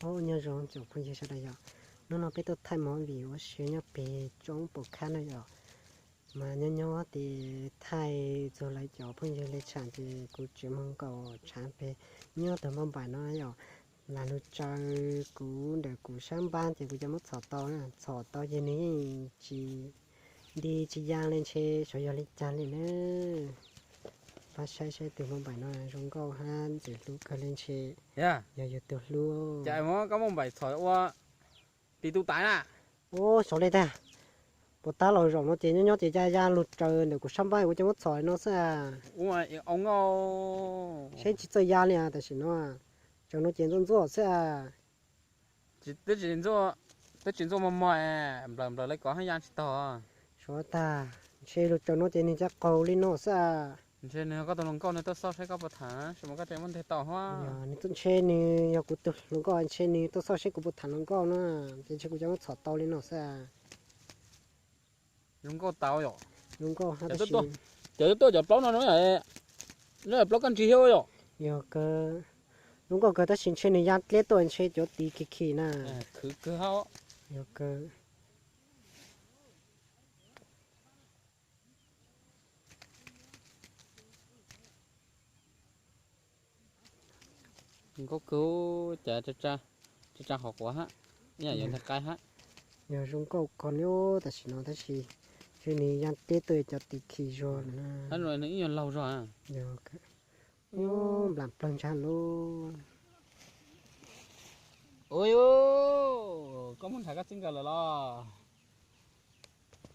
Ob, nyob zoo tsoom phooj ywg sawv daws yom. Hnub no peb tuaj thaij movie ua si nyob pem roob Pus Khab no yom. Mas nyob nyob ces thaij txog lawv cov phooj ywg li tsham ces kuv tseem muaj nkaus tshav pem nyob tag npaj npaim no yom. Lam lug tsaws kuv ntawm kuv sab npab ces kuv cov muab txhom tau na, txhom tau ces nws yeej tsis nti tsis ya li ntshe xyov yog li cas li na. Pab saib saib tus npaj npaim no zoo nkauj hab ntxim hlub kawg li ntshe yog yus tus hlub. Cas muab koj npaj npaim txhom ua tis tu taiv na? Ub, xyov li tag. Puas tab los zaum no ces nyob nyob ces ya ya lug tsaws ntawm kuv sab npab kuv cov muab txhom no xwb. Saib tsis txawj ya li tam sim no. Tsaws no ces ntxuaj ntxuaj xwb. Twb tsis ntxuaj mos mos, nplawm nplawm li kov hab ya tsis tau. Xyov tag, ntshe lug tsaws no ces nws cov qaug li no xwb. Ntshe nws yog koj tus hluas nkauj nws tuaj xauj saib koj puas tham, tab sis mas koj tseem muab nteg tau hab. Ntshe nws yog kuv tus hluas nkauj, ntshe nws tuaj xauj saib kuv puas tham hluas nkauj no, ces ntshe kuv cov muab txhom tau li no xwb. Zoo nkauj tau yom. Zoo nkauj hab tab sis, cov tuaj cov plaub no, nyob plaub kab ntsig thiab yom. Yog kawg, zoo nkauj kawg tab sis ntshe nws ya dleb tuaj ntshe cov tis khim khim na. Khwv kawg hab. Yog kawg. Nkauj kawg, cas tsa tsa hov quav hab, ib yam yuav nteg qaib hab. Yog zoo nkauj kawg li tam sim no tab sis ntshe nws ya dleb tuaj cov tis khim zog na. Hab nws ib nyuag laug zog. Yog, nplam plawg ntshag lub. Ua, koj muab nrhav koj txij nkawm lawm los?